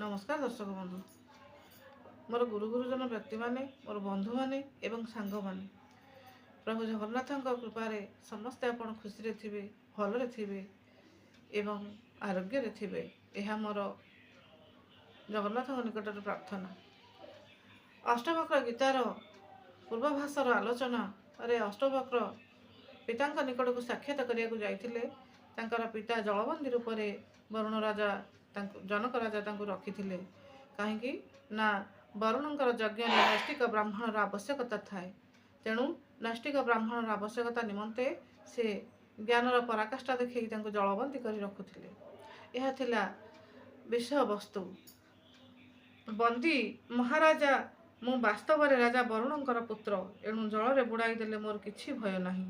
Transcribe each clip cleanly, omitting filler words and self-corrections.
ନମସ୍କାର ଦର୍ଶକ ବନ୍ଧୁ, ମୋର ଗୁରୁ ଗୁରୁଜନ ବ୍ୟକ୍ତିମାନେ, ମୋର ବନ୍ଧୁମାନେ ଏବଂ ସାଙ୍ଗମାନେ। ପ୍ରଭୁ ଜଗନ୍ନାଥଙ୍କ କୃପାରେ ସମସ୍ତେ ଆପଣ ଖୁସିରେ ଥିବେ, ଭଲରେ ଥିବେ ଏବଂ ଆରୋଗ୍ୟରେ ଥିବେ, ଏହା ମୋର ଜଗନ୍ନାଥଙ୍କ ନିକଟରେ ପ୍ରାର୍ଥନା। ଅଷ୍ଟବକ୍ର ଗୀତାର ପୂର୍ବାଭାସର ଆଲୋଚନାରେ ଅଷ୍ଟବକ୍ର ପିତାଙ୍କ ନିକଟକୁ ସାକ୍ଷାତ କରିବାକୁ ଯାଇଥିଲେ। ତାଙ୍କର ପିତା ଜଳବନ୍ଦୀ ରୂପରେ ବରୁଣ ରାଜା ତାଙ୍କୁ, ଜନକ ରାଜା ତାଙ୍କୁ ରଖିଥିଲେ। କାହିଁକି ନା ବରୁଣଙ୍କର ଯଜ୍ଞରେ ନୈଷ୍ଠିକ ବ୍ରାହ୍ମଣର ଆବଶ୍ୟକତା ଥାଏ। ତେଣୁ ନୈଷ୍ଠିକ ବ୍ରାହ୍ମଣର ଆବଶ୍ୟକତା ନିମନ୍ତେ ସେ ଜ୍ଞାନର ପରାକାଷ୍ଠା ଦେଖେଇ ତାଙ୍କୁ ଜଳବନ୍ଦୀ କରି ରଖୁଥିଲେ। ଏହା ଥିଲା ବିଷୟବସ୍ତୁ। ବନ୍ଦୀ ମହାରାଜା, ମୁଁ ବାସ୍ତବରେ ରାଜା ବରୁଣଙ୍କର ପୁତ୍ର, ଏଣୁ ଜଳରେ ବୁଡ଼ାଇ ଦେଲେ ମୋର କିଛି ଭୟ ନାହିଁ।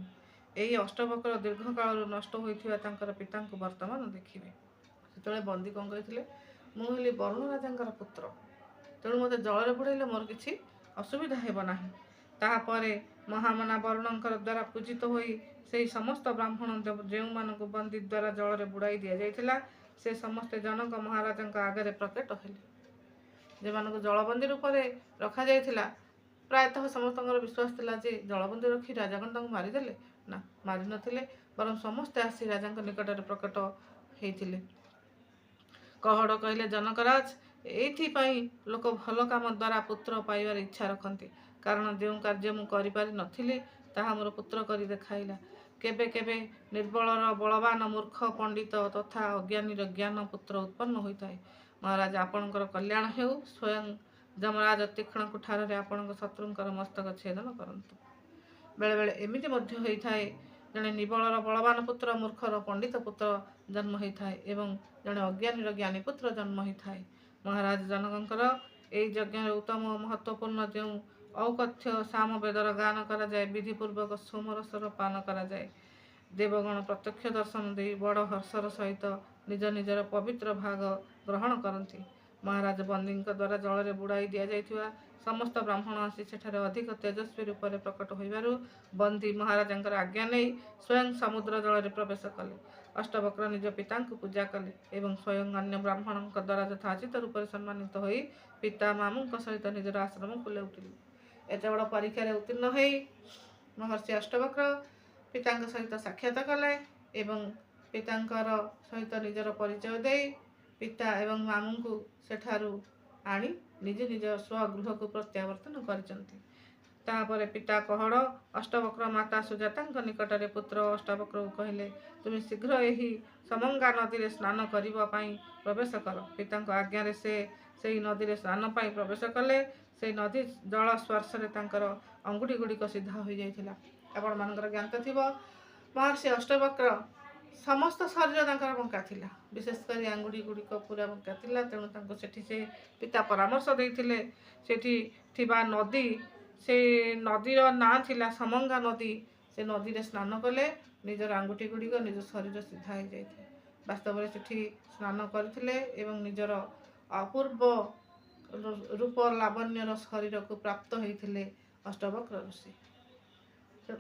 ଏହି ଅଷ୍ଟବକ୍ର ଦୀର୍ଘକାଳରୁ ନଷ୍ଟ ହୋଇଥିବା ତାଙ୍କର ପିତାଙ୍କୁ ବର୍ତ୍ତମାନ ଦେଖିବେ। ସେତେବେଳେ ବନ୍ଦୀ କ'ଣ କହିଥିଲେ? ମୁଁ ହେଲି ବରୁଣ ରାଜାଙ୍କର ପୁତ୍ର, ତେଣୁ ମୋତେ ଜଳରେ ବୁଡ଼େଇଲେ ମୋର କିଛି ଅସୁବିଧା ହେବ ନାହିଁ। ତାହାପରେ ମହାମନା ବରୁଣଙ୍କର ଦ୍ୱାରା ପୂଜିତ ହୋଇ ସେହି ସମସ୍ତ ବ୍ରାହ୍ମଣ, ଯେଉଁମାନଙ୍କୁ ବନ୍ଦୀ ଦ୍ୱାରା ଜଳରେ ବୁଡ଼ାଇ ଦିଆଯାଇଥିଲା, ସେ ସମସ୍ତେ ଜନକ ମହାରାଜାଙ୍କ ଆଗରେ ପ୍ରକଟ ହେଲେ। ଯେଉଁମାନଙ୍କୁ ଜଳବନ୍ଦୀ ରୂପରେ ରଖାଯାଇଥିଲା, ପ୍ରାୟତଃ ସମସ୍ତଙ୍କର ବିଶ୍ୱାସ ଥିଲା ଯେ ଜଳବନ୍ଦୀ ରଖି ରାଜା କ'ଣ ତାଙ୍କୁ ମାରିଦେଲେ? ନା, ମାରିନଥିଲେ, ବରଂ ସମସ୍ତେ ଆସି ରାଜାଙ୍କ ନିକଟରେ ପ୍ରକଟ ହେଇଥିଲେ। କହଡ଼ କହିଲେ, ଜନକରାଜ, ଏଇଥିପାଇଁ ଲୋକ ଭଲ କାମ ଦ୍ୱାରା ପୁତ୍ର ପାଇବାର ଇଚ୍ଛା ରଖନ୍ତି। କାରଣ ଯେଉଁ କାର୍ଯ୍ୟ ମୁଁ କରିପାରି ନଥିଲି, ତାହା ମୋର ପୁତ୍ର କରି ଦେଖାଇଲା। କେବେ କେବେ ନିର୍ବଳର ବଳବାନ, ମୂର୍ଖ ପଣ୍ଡିତ ତଥା ଅଜ୍ଞାନୀର ଜ୍ଞାନ ପୁତ୍ର ଉତ୍ପନ୍ନ ହୋଇଥାଏ। ମହାରାଜ, ଆପଣଙ୍କର କଲ୍ୟାଣ ହେଉ। ସ୍ୱୟଂ ଯମରାଜ ତୀକ୍ଷ୍ଣ କୁଠାରରେ ଆପଣଙ୍କ ଶତ୍ରୁଙ୍କର ମସ୍ତକ ଛେଦନ କରନ୍ତୁ। ବେଳେବେଳେ ଏମିତି ମଧ୍ୟ ହୋଇଥାଏ, ଜଣେ ନିବଳର ବଳବାନ ପୁତ୍ର, ମୂର୍ଖର ପଣ୍ଡିତ ପୁତ୍ର ଜନ୍ମ ହୋଇଥାଏ ଏବଂ ଜଣେ ଅଜ୍ଞାନୀର ଜ୍ଞାନୀ ପୁତ୍ର ଜନ୍ମ ହୋଇଥାଏ। ମହାରାଜ ଜନକଙ୍କର ଏହି ଯଜ୍ଞରେ ଉତ୍ତମ ଓ ମହତ୍ତ୍ୱପୂର୍ଣ୍ଣ ଯେଉଁ ଔକଥ୍ୟ ସାମବେଦର ଗାନ କରାଯାଏ, ବିଧିପୂର୍ବକ ସୋମରସର ପାନ କରାଯାଏ, ଦେବଗଣ ପ୍ରତ୍ୟକ୍ଷ ଦର୍ଶନ ଦେଇ ବଡ଼ ହର୍ଷର ସହିତ ନିଜ ନିଜର ପବିତ୍ର ଭାଗ ଗ୍ରହଣ କରନ୍ତି। ମହାରାଜ, ବନ୍ଦୀଙ୍କ ଦ୍ୱାରା ଜଳରେ ବୁଡ଼ାଇ ଦିଆଯାଇଥିବା ସମସ୍ତ ବ୍ରାହ୍ମଣ ଆସି ସେଠାରେ ଅଧିକ ତେଜସ୍ୱୀ ରୂପରେ ପ୍ରକଟ ହୋଇବାରୁ ବନ୍ଦୀ ମହାରାଜାଙ୍କର ଆଜ୍ଞା ନେଇ ସ୍ୱୟଂ ସମୁଦ୍ର ଜଳରେ ପ୍ରବେଶ କଲେ। ଅଷ୍ଟବକ୍ର ନିଜ ପିତାଙ୍କୁ ପୂଜା କଲେ ଏବଂ ସ୍ୱୟଂ ଅନ୍ୟ ବ୍ରାହ୍ମଣଙ୍କ ଦ୍ୱାରା ଯଥାଚିତ ରୂପରେ ସମ୍ମାନିତ ହୋଇ ପିତା ମାମୁଙ୍କ ସହିତ ନିଜର ଆଶ୍ରମକୁ ଲେଉଟିଲେ। ଏତେ ବଡ଼ ପରୀକ୍ଷାରେ ଉତ୍ତୀର୍ଣ୍ଣ ହୋଇ ମହର୍ଷି ଅଷ୍ଟବକ୍ର ପିତାଙ୍କ ସହିତ ସାକ୍ଷାତ କଲେ ଏବଂ ପିତାଙ୍କର ସହିତ ନିଜର ପରିଚୟ ଦେଇ ପିତା ଏବଂ ମାମୁଙ୍କୁ ସେଠାରୁ ଆଣି ନିଜ ନିଜ ସ୍ୱଗୃହକୁ ପ୍ରତ୍ୟାବର୍ତ୍ତନ କରିଛନ୍ତି। ତାପରେ ପିତା କହଡ଼ ଅଷ୍ଟବକ୍ର ମାତା ସୁଜାତାଙ୍କ ନିକଟରେ ପୁତ୍ର ଅଷ୍ଟାବକ୍ରକୁ କହିଲେ, ତୁମେ ଶୀଘ୍ର ଏହି ସମଙ୍ଗା ନଦୀରେ ସ୍ନାନ କରିବା ପାଇଁ ପ୍ରବେଶ କର। ପିତାଙ୍କ ଆଜ୍ଞାରେ ସେ ସେହି ନଦୀରେ ସ୍ନାନ ପାଇଁ ପ୍ରବେଶ କଲେ। ସେଇ ନଦୀ ଜଳ ସ୍ପର୍ଶରେ ତାଙ୍କର ଅଙ୍ଗୁଠି ଗୁଡ଼ିକ ସିଧା ହୋଇଯାଇଥିଲା। ଆପଣମାନଙ୍କର ଜ୍ଞାତ ଥିବ, ମହର୍ଷି ଅଷ୍ଟବକ୍ର ସମସ୍ତ ଶରୀର ତାଙ୍କର ବଙ୍କା ଥିଲା, ବିଶେଷ କରି ଆଙ୍ଗୁଠି ଗୁଡ଼ିକ ପୁରା ବଙ୍କା ଥିଲା। ତେଣୁ ତାଙ୍କୁ ସେଠି ସେ ପିତା ପରାମର୍ଶ ଦେଇଥିଲେ, ସେଠି ଥିବା ନଦୀ, ସେ ନଦୀର ନାଁ ଥିଲା ସମଙ୍ଗା ନଦୀ, ସେ ନଦୀରେ ସ୍ନାନ କଲେ ନିଜର ଆଙ୍ଗୁଠି ଗୁଡ଼ିକ, ନିଜ ଶରୀର ସିଧା ହେଇଯାଇଥାଏ। ବାସ୍ତବରେ ସେଠି ସ୍ନାନ କରିଥିଲେ ଏବଂ ନିଜର ଅପୂର୍ବ ରୂପ ଲାବଣ୍ୟର ଶରୀରକୁ ପ୍ରାପ୍ତ ହୋଇଥିଲେ ଅଷ୍ଟବକ୍ର ଋଷି।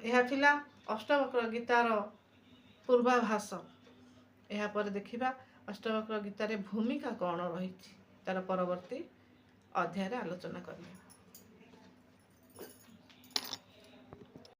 ଏହା ଥିଲା ଅଷ୍ଟବକ୍ର ଗୀତାର ପୂର୍ବାଭାସ। ଏହାପରେ ଦେଖିବା ଅଷ୍ଟବକ୍ର ଗୀତାରେ ଭୂମିକା କ'ଣ ରହିଛି, ତାର ପରବର୍ତ୍ତୀ ଅଧ୍ୟାୟରେ ଆଲୋଚନା କରିବା।